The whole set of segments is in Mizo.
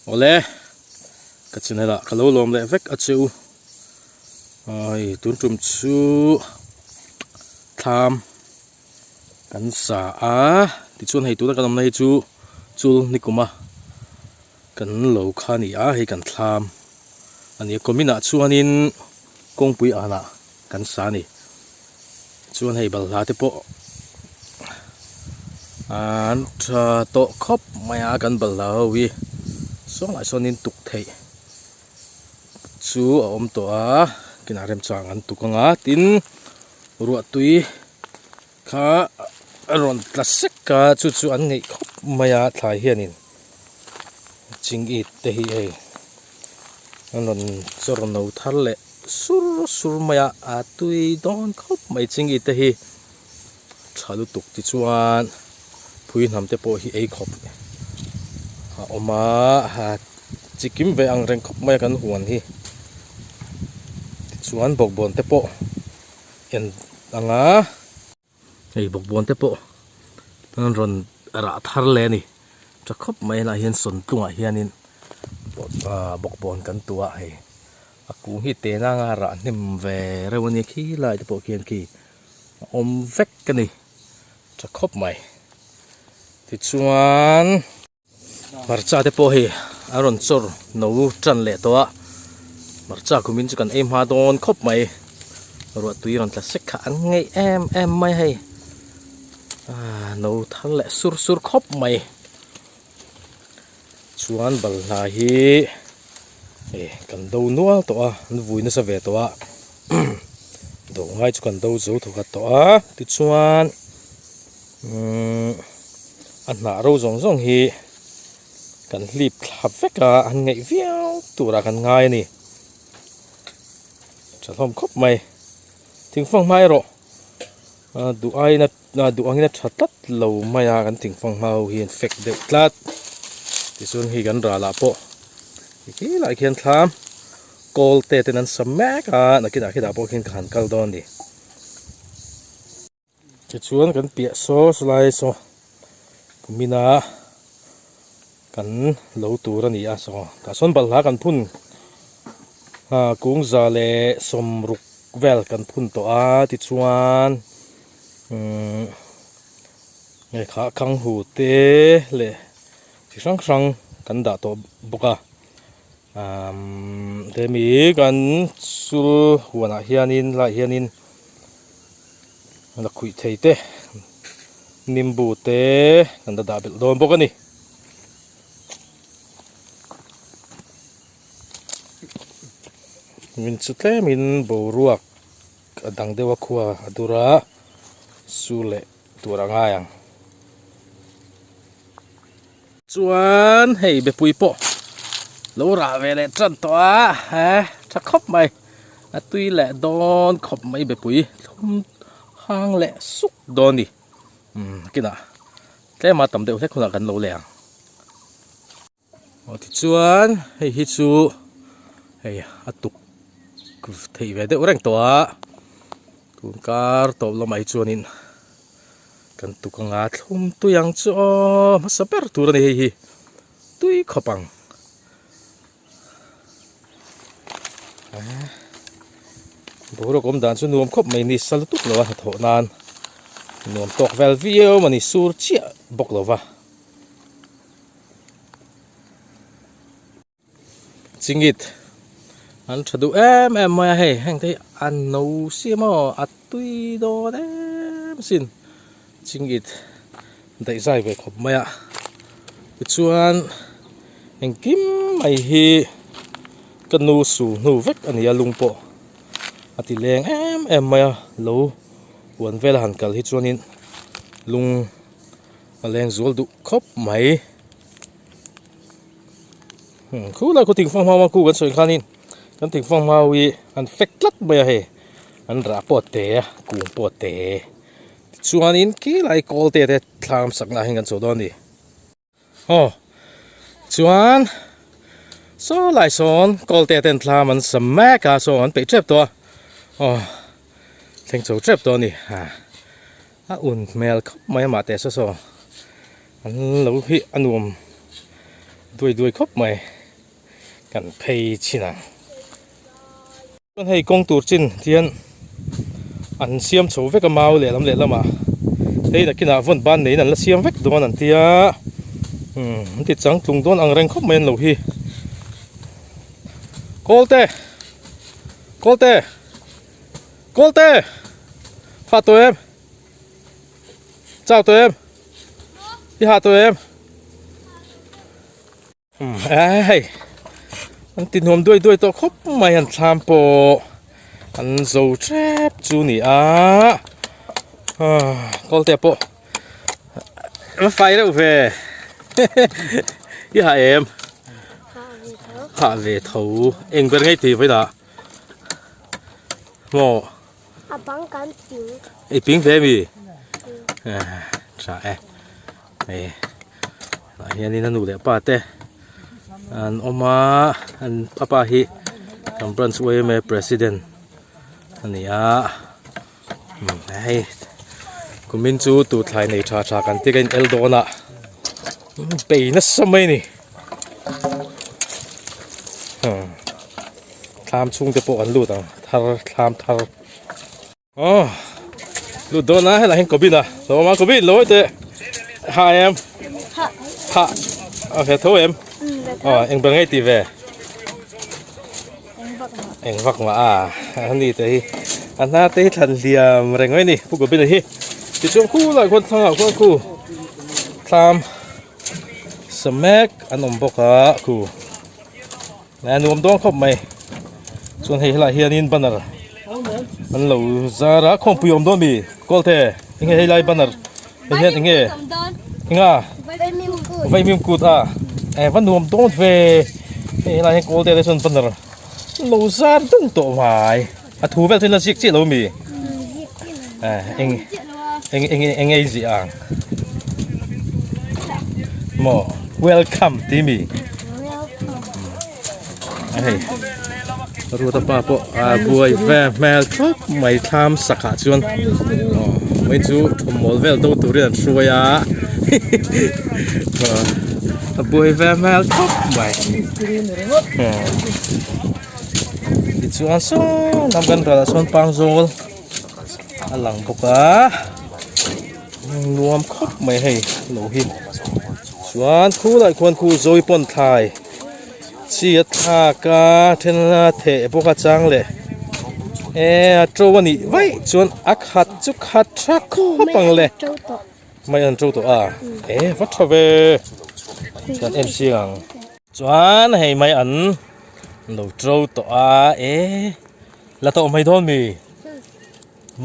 Awle ka channel ah ka lo lawm leh vek a che u hei tun tum chu thlam kan sa a tichuan hei tuna kan awmna hi chu chul nikuma kan lo kha a ni a hei kan thlam a ni a kuminah chuanin kawngpui anah kan sa a ni chuan hei balhla te pawh an tha tawh khawp mai a kan balhla ho hi sawnglai sawnin tuk theih chu a awm tawh a kinah remchang an tuk ang a tin ruah tui kha a rawn tla sek a chu chu an ngeih khawp mai a thlai hianin chingit te hi hei an rawn chawr no thar leh. Sur sur mai a a tui dawn khawp mai chingi te hi tha lutuk tichuan phui hnam te pawh hi ei khawp a awm a ha chikim ve ang reng khawp mai a kan huan hi tichuan bawkbawn te pawh en ang a. Hei bawkbawn te pawh an rawn rah thar leh a ni tha khawp mai a helaiah hian sawntlungah hianin ah bawkbawn kan tu a hei a kung hi teh nanga rah hnem ve reuh a nia khi lai te pawh khian khi a awm vek a ni tha khawp mai tichuan. Hmarcha te pawh hei a rawn chawr no tan leh tawh a hmarcha kumin chu kan ei hma dawn khawp mai ruah tui rawn tla sek kha an ngeih em em mai hei ah no thar leh sur sur khawp mai chuan balhla hi eh kan do nual tawh a an vui nasa ve tawh a do ngai chu kan do zo thawkhat tawh a tichuan umm a hnah ro zawng zawng hi kan hlip thla vek a an ngaih viau turah kan ngai a ni tha hlawm khawp mai thingfang hma erawh ah duh aiin a duh angin a tha tlat lo mai a kan thingfang hma ho hi an fek deuh tlat tichuan hei kan ralah pawh khi lai khian thlam kawl te ten an sa mek a nakinah khitah pawh khian ka han kal dawn a ni. Tichuan kan piah saw lai saw kumina kan lo tur a ni a saw tah sawn balhla kan phun ah kungza leh sawmruk vel kan phun tawh a tichuan umm hei kha khanghu te leh chi hrang hrang kan dah tawh bawk a umm hemi kan sul huanah hianin laiah hianin. Lakhuih thei te nimbu te kan la dah belh dawn bawk a ni. Min chu tlemin boruak a dang deuh a khua a dur a su leh tur a ngai ang. Chuan hei bepui pawh lo rah ve leh tan tawh a he tha khawp mai a tui leh dawn khawp mai bepui thlum hang leh suk dawn a ni umm kinah tlema tam deuh hlek hunah kan lo leh ang aw tichuan hei hi chu hei a tuk theih ve deuh reng tawh a tun kar tawp lamah hi chuanin. Kan tuk anga thlum tui ang chu aw hmasa ber tur a ni hei hi tui khawp ang boruak awm dan chu nuam khawp mai ni sa lutuk lo a hnathawh nan nuam tawk vel viau a ni sur chiah bawk lo va. Chingit an tha duh em em mai a hei heng te hi a no si maw a tui dawn em sin chingit daih zai ve khawp mai a tichuan engkim mai hi ka nu sul hnu vek a ni a lung pawh a ti leng em em mai a lo huan vel a han kal hi chuanin lung a leng zual duh khawp mai. Khulai khu thingfang hma khu kan sawi khanin kan thingfang hma hi an fek tlat mai a hei an rah pawh a te a kung pawh a te tichuanin khilai kawl te te thlam sakna ah hian kan chhuah dawn a ni aw chuan saw lai sawn kawl te ten thlam an sa mek a saw an peih tep tawh a aw thleng chho tep tawh a ni a un hmel khawp mai a mah teh saw saw. An lo hi a nuam duai duai khawp mai. Kan phei chhin ang. Chuan hei kawng tur chin hian an siam chho vek a mau lehlam lehlamah hei nakinah vawn ban neiin an la siam vek dawn an tia umm an ti changtlung dawn ang reng khawp mai an lo hi. Kawlte! Kawlte! Kawlte! Ha tawh em? Chau tawh em? I ha tawh em? Umm hei an ti nuam duai duai tawh khawp mai an thlam pawh an zo tep chu ni a kawlte pawh a fai reuh ve i hah em hah ve tho eng ber ngei tih vawiinah maw a bang kan ping i ping ve mi tha e hei tah hianin a nu leh pa te an awm a an a pa hi kan branch yma president a ni a hei kumin chu tuthlai nei tha tha kan tir a in el dawn a bei nasa mai a ni thlam chhungte pawh an lut ang thar thlam thar. Aw lut dawn a helai hian Kobin a lo awm a Kobin lo hawi teh ha em ha a ve tho em aw eng ber ngei tih ve eng vak mah a ani te hi a hna te hi thlan hliam reng mai a ni Pu Kobin a hi tichuan khu lai khuan thlang ah khuan khu thlam samek an awm bawk a khu. A nuam dawn khawp mai chuan hei helaiah hianin banner an lo zar a khawmpui awm dawn mi kawlte enge helai banner hei hian enge enga vaimim kut a eh va nuam dawn ve hei helaiah hian kawlte te chuan banner an lo zar deuh tawh mai a thu vel chu an la ziak chiah lo mi eh eng eng eng enge a inziah ang maw welcome tih mi hei ruata pa pawh a buai ve hmel khawp mai thlam sakah chuan aw mai chu thawmhnaw vel do turin an hruai a a buai ve hmel khawp mai. Tichuan saw lam kan ralah sawn pangzawl a lang bawk a nuam khawp mai hei lo hi chuan khulai khuan khu zawi pawn thlai chi a thlak a then a theh bawk a chang leh e a to a nih vaih chuan a khat chu khat tha khawp ang le mai an to tawh a e va tha ve chuan em siang ang. Chuan hei mai an lo to tawh a e la tawh mai dawn mi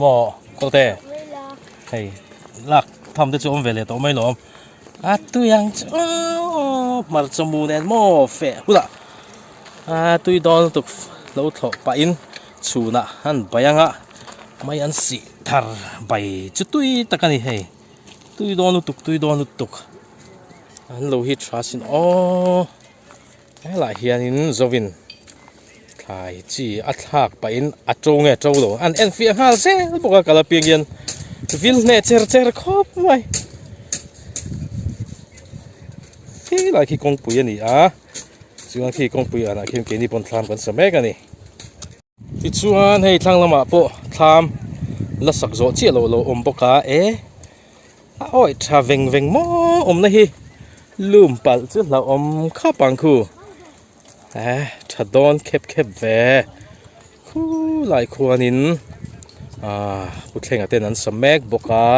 maw kawlte hei lak tham te chu awm ve leh tawh mai lawm a tui ang chu aw hmarcha mu nen maw feh bulah a tui dawn lutuk lo thlawh pahin chhunah an bai ang a mai an sih thar bai chu tui tak a ni hei. Tui dawn lutuk tui dawn lutuk an lo hit tha sin aw helaiah hianin zawin thlai chi a thlak pahin a to nge to lo an en fiah nghal zel bawk a kal apiang hian vil hneh cher cher khawp mai helai khi kawngpui a ni a chuan khi kawngpui anah khian keini pawn thlam kan sa mek a ni. Tichuan hei thlang lamah pawh thlam la sak zawh chiah loh lo awm bawk a e a awih tha veng veng maw awmna hi lum palh chu hlauhawm khap ang khu e tha dawn khep khep ve khulai khuanin ah pu thlenga ten an sa mek bawk a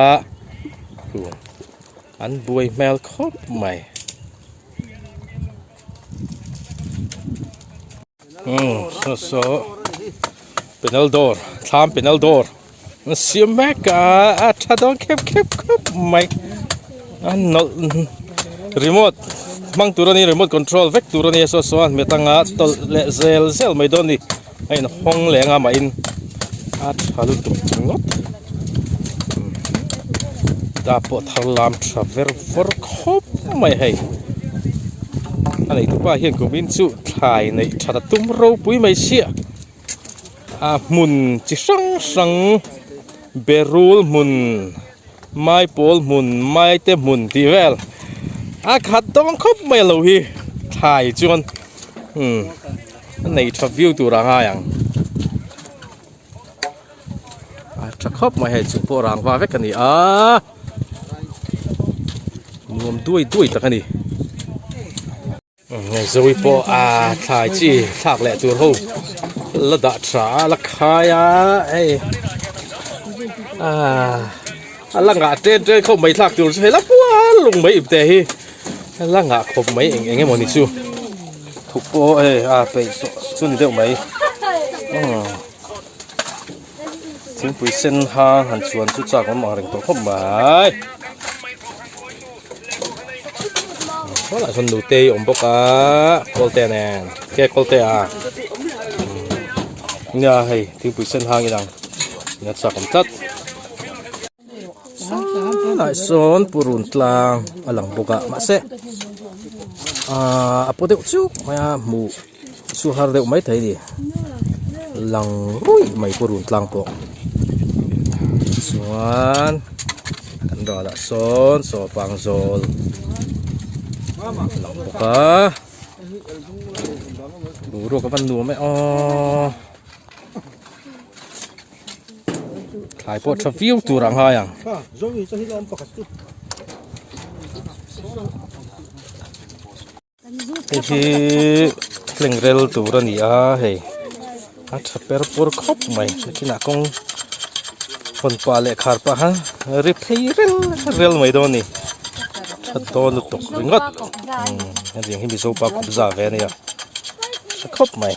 khu an buai hmel khawp mai. Umm saw saw penal dawr thlam penal dawr an siam mek a a tha dawn khep khep khawp mai a nawlh remote hmang tur a ni remote control vek tur a ni a saw saw a hmet anga tawlh leh zel zel mai dawn a ni a inhawng leh anga mahin a tha lutuk ngawt ta pawh thar lam tha ver vawr khawp mai hei a neitupa hian kumin chu thlai neih that a tum ropui mai sia a hmun chi hrang hrang berul hmun maipawl hmun maite hmun tih vel a khat dawn khawp mai a lo hi thlai chuan. Umm a nei tha viau tur a ngai ang a tha khawp mai hei chung pawh rangva vek a ni a nuam duai duai tak a ni. Zoe pawh a thlai chi thlak leh tur ho la dah tha a la khai a hei ah a la ngah ṭen ṭen khawp mai thlak tur chu hei la pual lung mai ipte hi a la ngah khawp mai eng eng emaw ni chu thuk pawh hei a peih tawh chu ni deuh mai umm thingpui sen hang han chhuan chu chak awm ang reng tawh khawp mai. Khawlaiah sawn nutei a awm bawk a kawlte nen ke kawlte a nia hei thingpui sen hang in ang in a chak awm tlat sawnah sawn purun tlang a lang bawk a mahse ahh a paw deuh chuk mai a hmuh chu har deuh mai thei a ni lang ruih mai purun tlang pawh chuan kan ralah sawn saw pang zawl a lang bawk a boruak a van nuam e aw thlai pawh tha viau tur a ngai ang. Hei hi thleng rel tur a ni a hei a tha per pur khawp mai nakinah kawng hawn pah leh khar pah khan ri phei rel rel mai dawn a ni tha dawn lutuk ringawt hetiang hi mizo pa kawp za ve a nia tha khawp mai.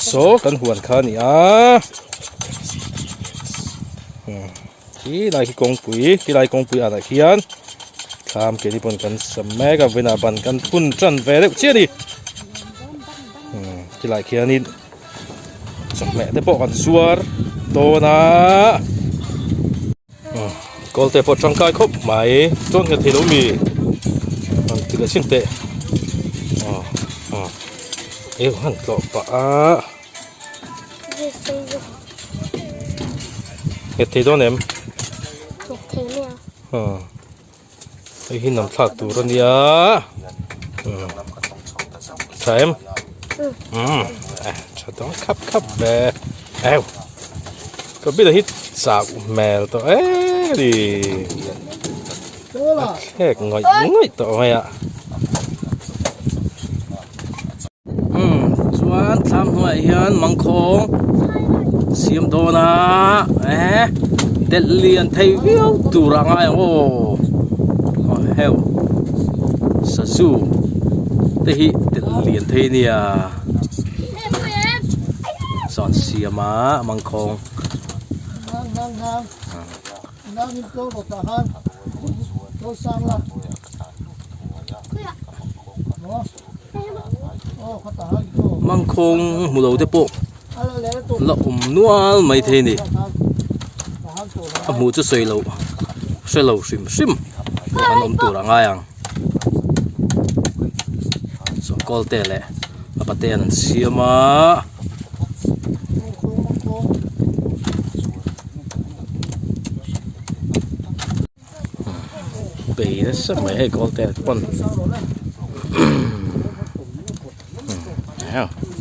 Saw kan huan kha a ni a. Khi lai khi kawngpui khi lai kawngpui ah lah khian thlam keini pawn kan sam mek a vawiinah ban kan phun tan ve deuh chiah a ni umm khi lai khianin chawhmeh te pawh kan zuar dawn a umm kawl te pawh tangkai khawp mai chuan nghet theilo mi han ti leh chin teh aw aw eng han tlawh pah a. Nghet thei dawn em? Nghet thei mai a. Aw. Hei hi nam thlak tur a nia. Tha em? Umm. Tha dawn khap khap ve. Ew. Ka bila hi chak hmel tawh e ni. A thlek ngawih ngawih tawh mai a. Umm chuan thlam hnuaiah hian mangkhawng siam dawn a eh delh lian thei viau tur a ngai ang aw aw heu sazu te hi delh lian thei a nia sawn siam a mangkhawng. Mangkhawng hmu lo te pawh la awm nual mai thei a ni a hmuh chu sawi loh hre lo hrim hrim pawh an awm tur a ngai ang saw kawl te leh a paten an siam a. Bei nasa mai hei kawl te pawn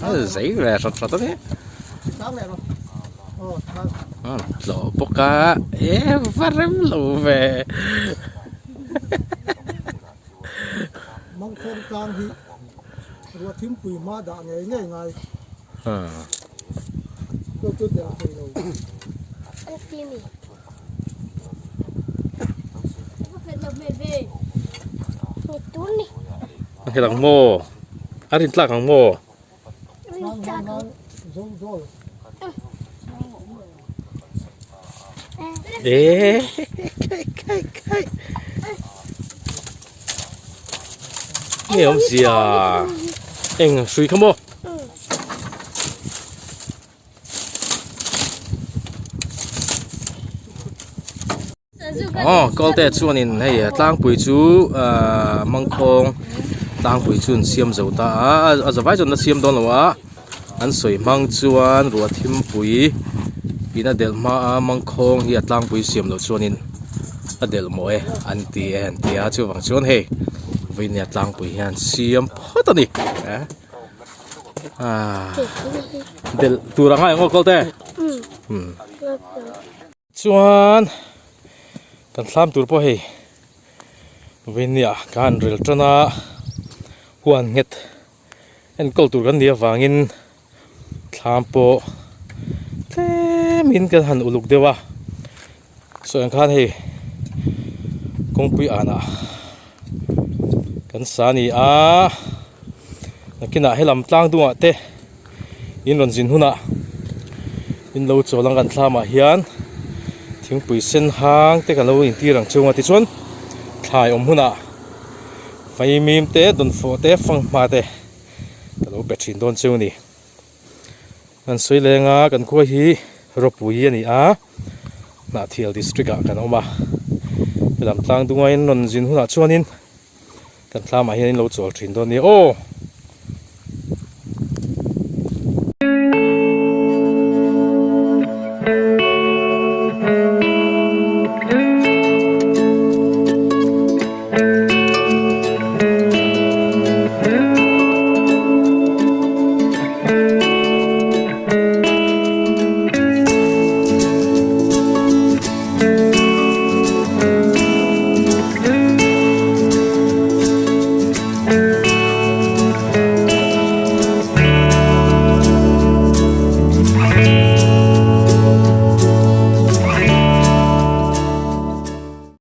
a zei ve hrat hrat a ni tlawh bawk a e va rem lo ve. A nghet ang maw? A rin tlak ang maw? Eee khai khai khai Nge awmzia eng hrui kha maw? Aw kawlte chuanin hei tlangpui chu ahh mangkhawng tlangpui chu an siam zo ta a a zavai chuan an la siam dawn lo a an sawi hmang chuan ruah thimpui in a delh hma a mangkhawng hi a tlangpui siam loh chuanin. A delh maw e an ti e an ti a chuvang chuan hei vawinia tlangpui hian siam phawt a ni eh ah delh tur anga eng aw kawl te umm chuan kan thlam tur pawh hei vawinia ka han rel tan a huan nghet enkawl tur kan nih avangin. Thlam pawh tlemin kan han uluk deuh a sawi ang khan hei kawngpui anah kan sa a ni a nakinah helam tlang dungah te in rawn zin hunah in lo chawl ang kan thlamah hian thingpui sen hang te kan lo intir ang chung a tichuan thlai awm hunah vaimim te dawnfawh te fanghma te. Ka lo pe thin dawn cheu ni. Kan sawi leng a, kan khua hi Rawpui a ni a, Hnahthial district ah kan awm a. Helam tlang dunga in rawn zin hunah chuanin kan thlamah hian in lo chawl thin dawn nia aw.